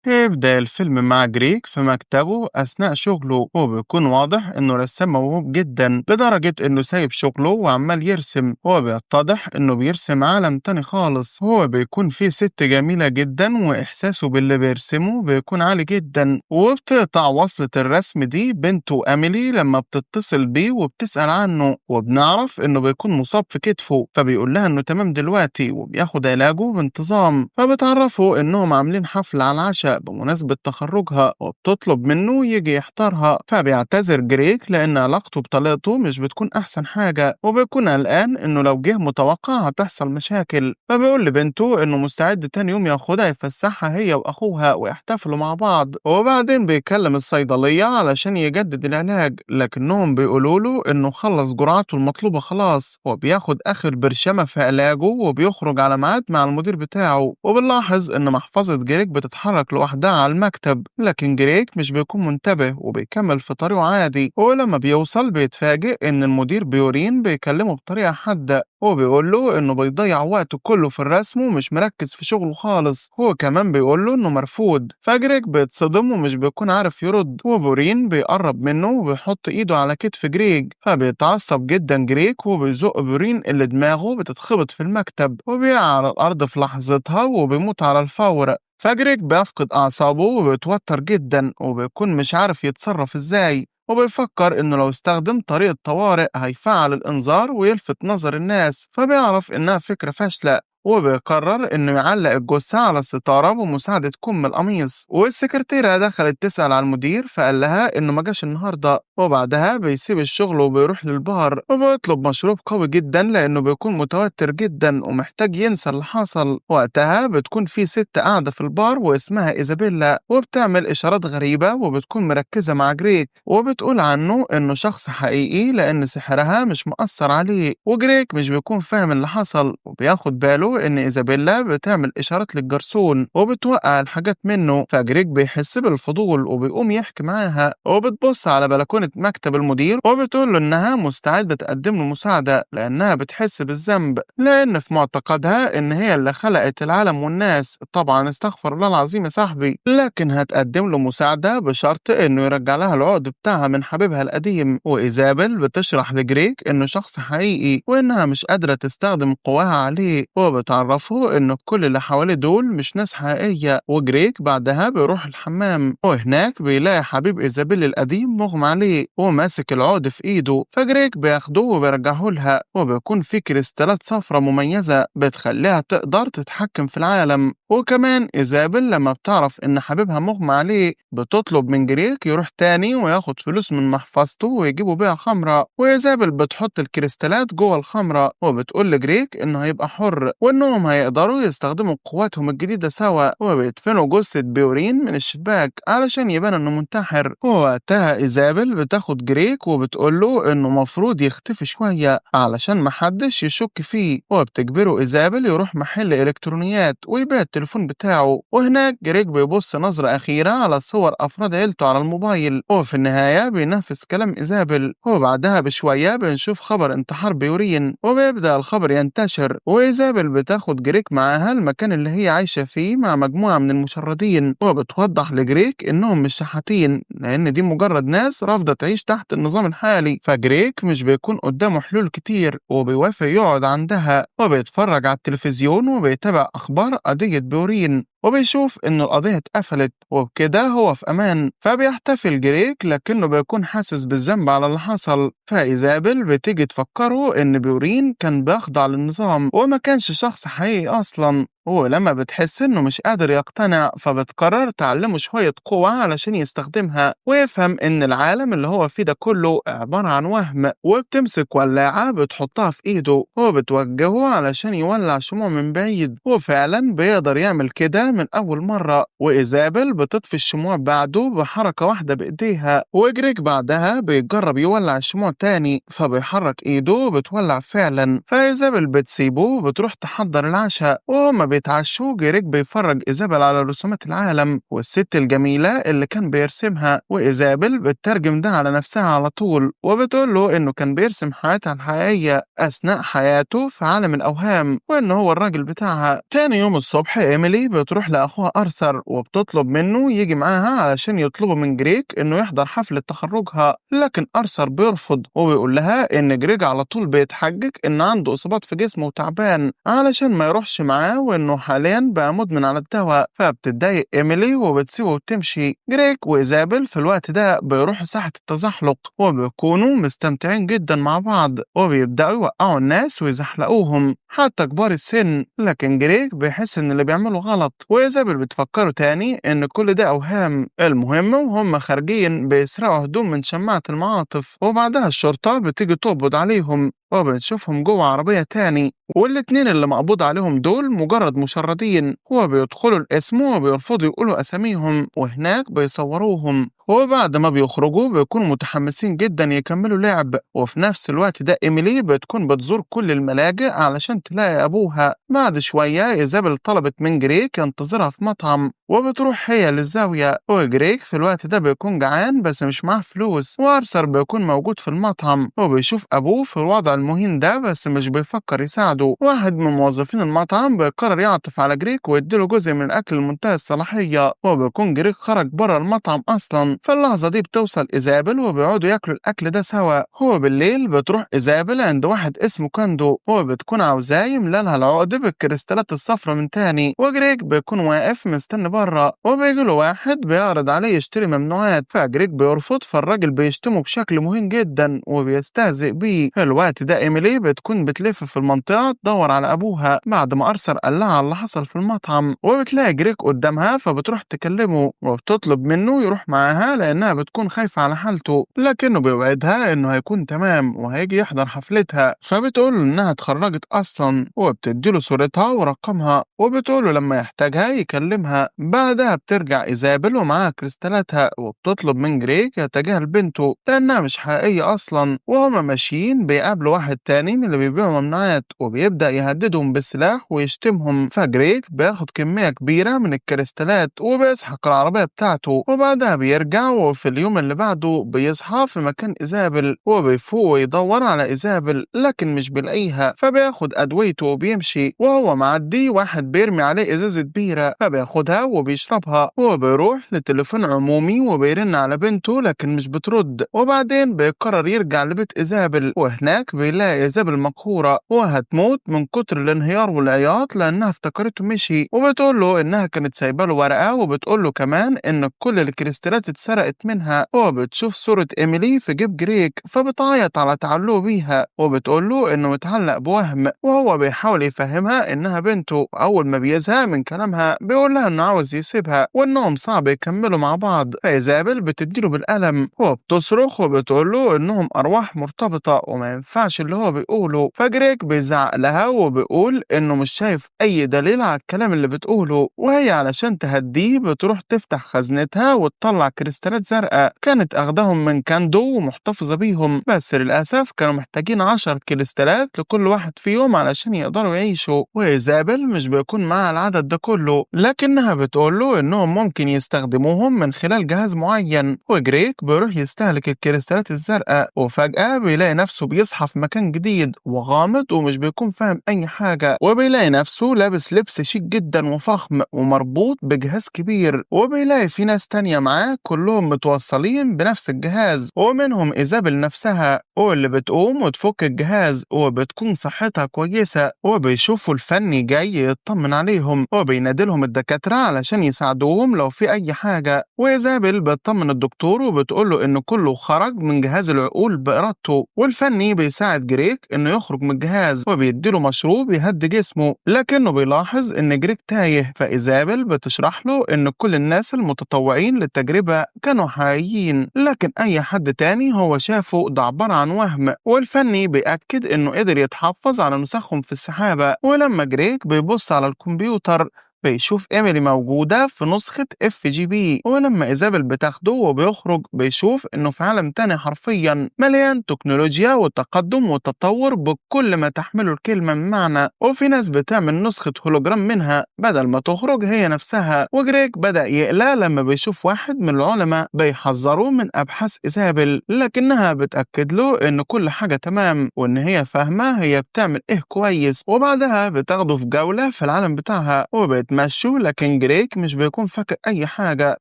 يبدأ الفيلم مع جريك في مكتبه أثناء شغله، وبيكون واضح إنه رسام موهوب جدا لدرجة إنه سايب شغله وعمال يرسم. هو بيتضح إنه بيرسم عالم تاني خالص. هو بيكون فيه ست جميلة جدا وإحساسه باللي بيرسمه بيكون عالي جدا. وبتقطع وصلة الرسم دي بنته أميلي لما بتتصل بيه وبتسأل عنه، وبنعرف إنه بيكون مصاب في كتفه، فبيقول لها إنه تمام دلوقتي وبياخد علاجه بانتظام. فبتعرفه إنهم عاملين حفلة على العشاء بمناسبة تخرجها، وبتطلب منه يجي يحضرها. فبيعتذر جريك لأن علاقته بطليقته مش بتكون أحسن حاجة، وبيكون قلقان إنه لو جه متوقع هتحصل مشاكل. فبيقول لبنته إنه مستعد تاني يوم ياخدها يفسحها هي وأخوها ويحتفلوا مع بعض. وبعدين بيكلم الصيدلية علشان يجدد العلاج، لكنهم بيقولوا له إنه خلص جرعته المطلوبة خلاص، وبياخد آخر برشامة في علاجه وبيخرج على ميعاد مع المدير بتاعه. وبنلاحظ إن محفظة جريك بتتحرك لوحدها على المكتب، لكن جريك مش بيكون منتبه وبيكمل في طريقه عادي. ولما بيوصل بيتفاجئ إن المدير بيورين بيكلمه بطريقة حادة، وبيقول له إنه بيضيع وقته كله في الرسم ومش مركز في شغله خالص. هو كمان بيقول له إنه مرفوض. فجريك بيتصدم ومش بيكون عارف يرد، وبورين بيقرب منه وبيحط إيده على كتف جريج، فبيتعصب جدا جريك وبيزق بورين اللي دماغه بتتخبط في المكتب، وبيقع على الأرض في لحظتها وبيموت على الفور. فجريك بيفقد أعصابه وبيتوتر جدا وبيكون مش عارف يتصرف إزاي، وبيفكر إنه لو استخدم طريقة طوارئ هيفعل الإنذار ويلفت نظر الناس، فبيعرف إنها فكرة فاشلة، وبيقرر إنه يعلق الجثة على الستارة بمساعدة كم القميص. والسكرتيرة دخلت تسأل على المدير فقال لها إنه ما جاش النهاردة. وبعدها بيسيب الشغل وبيروح للبار وبيطلب مشروب قوي جدا لأنه بيكون متوتر جدا ومحتاج ينسى اللي حصل. وقتها بتكون في ست قاعدة في البار واسمها إيزابيلا، وبتعمل إشارات غريبة وبتكون مركزة مع جريك، وبتقول عنه إنه شخص حقيقي لأن سحرها مش مؤثر عليه. وجريك مش بيكون فاهم اللي حصل، وبياخد باله إن إيزابيلا بتعمل إشارات للجرسون وبتوقع الحاجات منه. فجريك بيحس بالفضول وبيقوم يحكي معاها، وبتبص على بلكونة مكتب المدير وبتقول له إنها مستعدة تقدم له مساعدة لأنها بتحس بالذنب، لأن في معتقدها إن هي اللي خلقت العالم والناس. طبعا استغفر الله العظيم يا صاحبي، لكن هتقدم له مساعدة بشرط إنه يرجع لها العقد بتاعها من حبيبها القديم. وإيزابيل بتشرح لجريك إنه شخص حقيقي وإنها مش قادرة تستخدم قواها عليه، وبتعرفه إن كل اللي حواليه دول مش ناس حقيقية. وجريك بعدها بيروح الحمام، وهناك بيلاقي حبيب إيزابيل القديم مغمى عليه وماسك العقد في إيده، فجريك بياخده وبيرجعه لها، وبيكون في كريستالات صفرة مميزة بتخليها تقدر تتحكم في العالم. وكمان إيزابيل لما بتعرف إن حبيبها مغمى عليه بتطلب من جريك يروح تاني وياخد فلوس من محفظته ويجيبوا بيها خمرة. وإيزابيل بتحط الكريستالات جوه الخمرة وبتقول لجريك إنه هيبقى حر وإنهم هيقدروا يستخدموا قواتهم الجديدة سوا. وبيدفنوا جثة بيورين من الشباك علشان يبان إنه منتحر. ووقتها إيزابيل بتاخد جريك وبتقول له إنه مفروض يختفي شوية علشان محدش يشك فيه، وبتجبره إيزابيل يروح محل إلكترونيات ويبيع التليفون بتاعه. وهناك جريك بيبص نظرة أخيرة على صور أفراد عيلته على الموبايل، وفي النهاية بينفذ كلام إيزابيل. وبعدها بشوية بنشوف خبر انتحار بيورين، وبيبدأ الخبر ينتشر. وإيزابيل بتاخد جريك معاها المكان اللي هي عايشة فيه مع مجموعة من المشردين، وبتوضح لجريك إنهم مش شحاتين لأن دي مجرد ناس رافضة تعيش تحت النظام الحالي. فجريك مش بيكون قدامه حلول كتير وبيوافق يقعد عندها، وبيتفرج على التلفزيون وبيتابع أخبار قضية بورين، وبيشوف إن القضية اتقفلت وبكده هو في أمان. فبيحتفل جريك لكنه بيكون حاسس بالذنب على اللي حصل. فإيزابيل بتيجي تفكره إن بورين كان بيخضع للنظام وما كانش شخص حقيقي أصلا، ولما بتحس إنه مش قادر يقتنع فبتقرر تعلمه شوية قوة علشان يستخدمها ويفهم إن العالم اللي هو فيه ده كله عبارة عن وهم. وبتمسك ولاعة بتحطها في إيده وبتوجهه علشان يولع شموع من بعيد، وفعلا بيقدر يعمل كده من أول مرة. وإيزابيل بتطفي الشموع بعده بحركة واحدة بإيديها، وجريك بعدها بيجرب يولع الشموع تاني فبيحرك إيده وبتولع فعلا. فإيزابيل بتسيبه وبتروح تحضر العشاء، وهما بيتعشوا جريج بيفرج إيزابيل على رسومات العالم والست الجميلة اللي كان بيرسمها، وإيزابيل بتترجم ده على نفسها على طول وبتقول له إنه كان بيرسم حياتها الحقيقية أثناء حياته في عالم الأوهام وإنه هو الراجل بتاعها. تاني يوم الصبح إيميلي بتروح لأخوها أرثر وبتطلب منه يجي معاها علشان يطلبوا من جريج إنه يحضر حفلة تخرجها، لكن أرثر بيرفض وبيقول لها إن جريج على طول بيتحجج إن عنده إصابات في جسمه وتعبان علشان ما يروحش معاه وإنه حاليا بقى مدمن على الدواء. فبتتضايق إيميلي وبتسيبه وتمشي. جريج وإيزابيل في الوقت ده بيروحوا ساحة التزحلق وبيكونوا مستمتعين جدا مع بعض وبيبدأوا يوقعوا الناس ويزحلقوهم حتى كبار السن، لكن جريج بيحس إن اللي بيعمله غلط وإيزابيل بتفكره تاني إن كل ده أوهام. المهم وهم خارجين بيسرقوا هدوم من شماعة المعاطف وبعدها الشرطة بتيجي تقبض عليهم وبنشوفهم جوه عربية تاني، والاتنين اللي مقبوض عليهم دول مجرد مشردين وبيدخلوا القسم وبيرفضوا يقولوا أساميهم وهناك بيصوروهم. وبعد ما بيخرجوا بيكونوا متحمسين جدا يكملوا لعب. وفي نفس الوقت ده إيميلي بتكون بتزور كل الملاجئ علشان تلاقي أبوها. بعد شوية إيزابيل طلبت من جريك ينتظرها في مطعم وبتروح هي للزاوية، وجريك في الوقت ده بيكون جعان بس مش معاه فلوس، وأرثر بيكون موجود في المطعم وبيشوف أبوه في الوضع المهين ده بس مش بيفكر يساعده. واحد من موظفين المطعم بيقرر يعطف على جريك ويديله جزء من الأكل المنتهي الصلاحية، وبيكون جريك خرج بره المطعم أصلا. في اللحظة دي بتوصل إيزابيل وبيقعدوا ياكلوا الأكل ده سوا. هو بالليل بتروح إيزابيل عند واحد اسمه كاندو وبتكون عاوزاه يملى لها العقد بالكريستالات الصفرا من تاني، وجريك بيكون واقف مستني بره وبيجي له واحد بيعرض عليه يشتري ممنوعات، فجريك بيرفض، فالراجل بيشتمه بشكل مهين جدا وبيستهزئ بيه. في الوقت ده إيميلي بتكون بتلف في المنطقة تدور على أبوها بعد ما أرثر قال لها على اللي حصل في المطعم، وبتلاقي جريك قدامها فبتروح تكلمه وبتطلب منه يروح معاها لأنها بتكون خايفة على حالته، لكنه بيوعدها إنه هيكون تمام وهيجي يحضر حفلتها. فبتقول له إنها اتخرجت أصلا وبتديله صورتها ورقمها وبتقوله لما يحتاجها يكلمها. بعدها بترجع إيزابيل ومعاها كريستالاتها وبتطلب من جريك يتجاهل بنته لأنها مش حقيقية أصلا. وهما ماشيين بيقابلوا واحد تاني من اللي بيبيعوا ممنوعات وبيبدأ يهددهم بالسلاح ويشتمهم، فجريك بياخد كمية كبيرة من الكريستالات وبيسحق العربية بتاعته. وبعدها بيرجع وفي اليوم اللي بعده بيصحى في مكان إيزابيل وبيفوق ويدور على إيزابيل لكن مش بيلاقيها، فبياخد أدويته وبيمشي. وهو معدي واحد بيرمي عليه إزازة بيرة فبياخدها وبيشربها، وبيروح لتليفون عمومي وبيرن على بنته لكن مش بترد. وبعدين بيقرر يرجع لبيت إيزابيل وهناك بيلاقي إيزابيل مقهورة وهتموت من كتر الانهيار والعياط لأنها افتكرته مشي، وبتقول له إنها كانت سايبة له ورقة وبتقول له كمان إن كل الكريستالات اتسرقت منها. وبتشوف صورة إيميلي في جيب جريك فبتعيط على تعلقه بيها وبتقول له إنه متعلق بوهم، وهو بيحاول يفهمها إنها بنته. أول ما بيزهق من كلامها بيقول لها إنه عاوز يسيبها وإنهم صعب يكملوا مع بعض. فإيزابيل بتديله بالقلم وبتصرخ وبتقول له إنهم أرواح مرتبطة وما ينفعش اللي هو بيقوله. فجريك بيزعق لها وبيقول إنه مش شايف أي دليل على الكلام اللي بتقوله، وهي علشان تهديه بتروح تفتح خزنتها وتطلع كريستالات زرقاء كانت أخدهم من كاندو ومحتفظة بيهم، بس للأسف كانوا محتاجين 10 كريستالات لكل واحد فيهم علشان يقدروا يعيشوا، وإيزابيل مش بيكون معاها العدد ده كله، لكنها بتقول له إنهم ممكن يستخدموهم من خلال جهاز معين. وجريك بيروح يستهلك الكريستالات الزرقاء وفجأة بيلاقي نفسه بيصحى في مكان جديد وغامض ومش بيكون فاهم أي حاجة، وبيلاقي نفسه لابس لبس شيك جدا وفخم ومربوط بجهاز كبير، وبيلاقي في ناس تانية معاه كلهم متوصلين بنفس الجهاز ومنهم إيزابيل نفسها، واللي بتقوم وتفك الجهاز وبتكون صحتها كويسة. وبيشوفوا الفني جاي يطمن عليهم وبينادلهم الدكاترة علشان يساعدوهم لو في أي حاجة. وإيزابيل بتطمن الدكتور وبتقوله إن كله خرج من جهاز العقول بإرادته، والفني بيساعد جريك إنه يخرج من الجهاز وبيديله مشروب يهدي جسمه، لكنه بيلاحظ إن جريك تايه. فإيزابيل بتشرح له إن كل الناس المتطوعين للتجربة كانوا حقيقيين، لكن أي حد تاني هو شافه ده عبارة عن وهم. والفني بيأكد إنه قدر يتحفظ على نسخهم في السحابة. ولما جريك بيبص على الكمبيوتر بيشوف إيميلي موجودة في نسخة FGP. ولما إيزابيل بتاخده وبيخرج بيشوف إنه في عالم تاني حرفيا مليان تكنولوجيا وتقدم وتطور بكل ما تحمله الكلمة من معنى، وفي ناس بتعمل نسخة هولوجرام منها بدل ما تخرج هي نفسها. وجريك بدأ يقلق لما بيشوف واحد من العلماء بيحذروه من أبحاث إيزابيل، لكنها بتأكد له إن كل حاجة تمام وإن هي فاهمة هي بتعمل إيه كويس. وبعدها بتاخده في جولة في العالم بتاعها وبيتمشوا، لكن جريك مش بيكون فاكر أي حاجة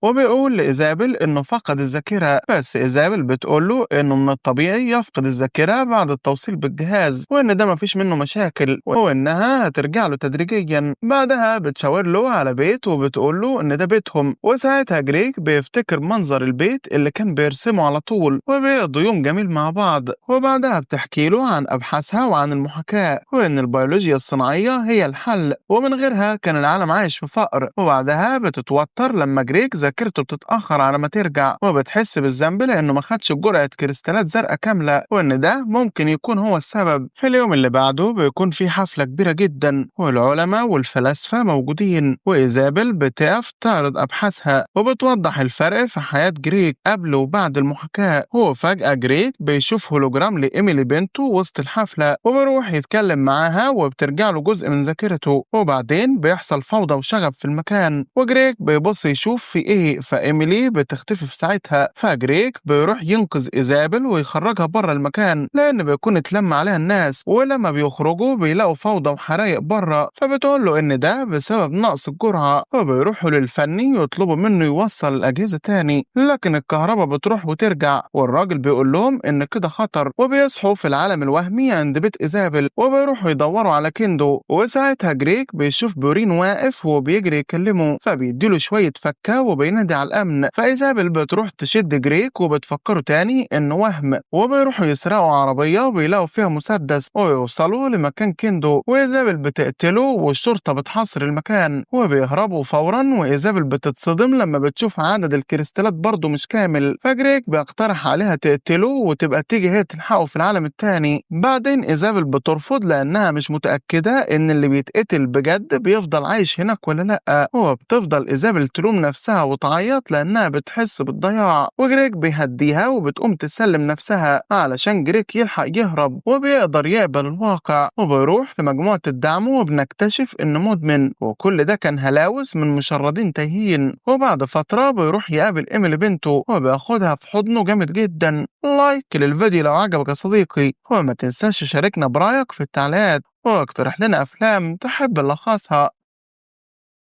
وبيقول لإيزابيل إنه فقد الذاكرة، بس إيزابيل بتقول له إنه من الطبيعي يفقد الذاكرة بعد التوصيل بالجهاز وإن ده مفيش منه مشاكل وإنها هترجع له تدريجيا. بعدها بتشاور له على بيت وبتقول له إن ده بيتهم، وساعتها جريك بيفتكر منظر البيت اللي كان بيرسمه على طول وبيقضوا يوم جميل مع بعض. وبعدها بتحكي له عن أبحاثها وعن المحاكاة وإن البيولوجيا الصناعية هي الحل ومن غيرها كان العالم عايش في فقر. وبعدها بتتوتر لما جريك ذاكرته بتتأخر على ما ترجع، وبتحس بالذنب لأنه ما خدش جرعة كريستالات زرقاء كاملة وإن ده ممكن يكون هو السبب. في اليوم اللي بعده بيكون في حفلة كبيرة جدا والعلماء والفلاسفة موجودين، وإيزابيل بتقف تعرض أبحاثها وبتوضح الفرق في حياة جريك قبل وبعد المحاكاة. وفجأة جريك بيشوف هولوجرام لإيميلي بنته وسط الحفلة وبيروح يتكلم معاها وبترجع له جزء من ذاكرته. وبعدين بيحصل فوضى وشغب في المكان وجريك بيبص يشوف في إيه، فإيميلي بتختفي في ساعتها. فجريك بيروح ينقذ إيزابيل ويخرجها بره المكان لأن بيكون اتلم عليها الناس، ولما بيخرجوا بيلاقوا فوضى وحرايق بره، فبتقول له إن ده بسبب نقص الجرعة. وبيروحوا للفني يطلبوا منه يوصل الأجهزة تاني، لكن الكهرباء بتروح وترجع والراجل بيقول لهم إن كده خطر. وبيصحوا في العالم الوهمي عند بيت إيزابيل وبيروحوا يدوروا على كيندو، وساعتها جريك بيشوف بورين واقف وبيجري يكلمه فبيديله شوية فكة وبينادي على الأمن. فإيزابيل بتروح تشد جريك وبتفكره تاني إنه وهم، وبيروحوا يسرقوا عربية وبيلاقوا فيها مسدس وبيوصلوا لمكان كيندو، وإيزابيل بتقتله والشرطة بتحاصر المكان وبيهربوا فورا. وإيزابيل بتتصدم لما بتشوف عدد الكريستالات برضه مش كامل، فجريك بيقترح عليها تقتله وتبقى تيجي هي تلحقه في العالم التاني. بعدين إيزابيل بترفض لأنها مش متأكدة إن اللي بيتقتل بجد بيفضل عايش هناك ولا لأ، وبتفضل إيزابيل تلوم نفسها وتعيط لأنها بتحس بالضياع. وجريك بيهديها وبتقوم تسلم نفسها علشان جريك يلحق يهرب وبيقدر يقبل الواقع، وبيروح لمجموعة الدعم وبنكتشف إنه مدمن وكل ده كان هلاوس من مشردين تايهين. وبعد فترة بيروح يقابل إيميلي بنته وبياخدها في حضنه جامد جدا. like للفيديو لو عجبك يا صديقي، وما تنساش تشاركنا برأيك في التعليقات واقترح لنا أفلام تحب نلخصها.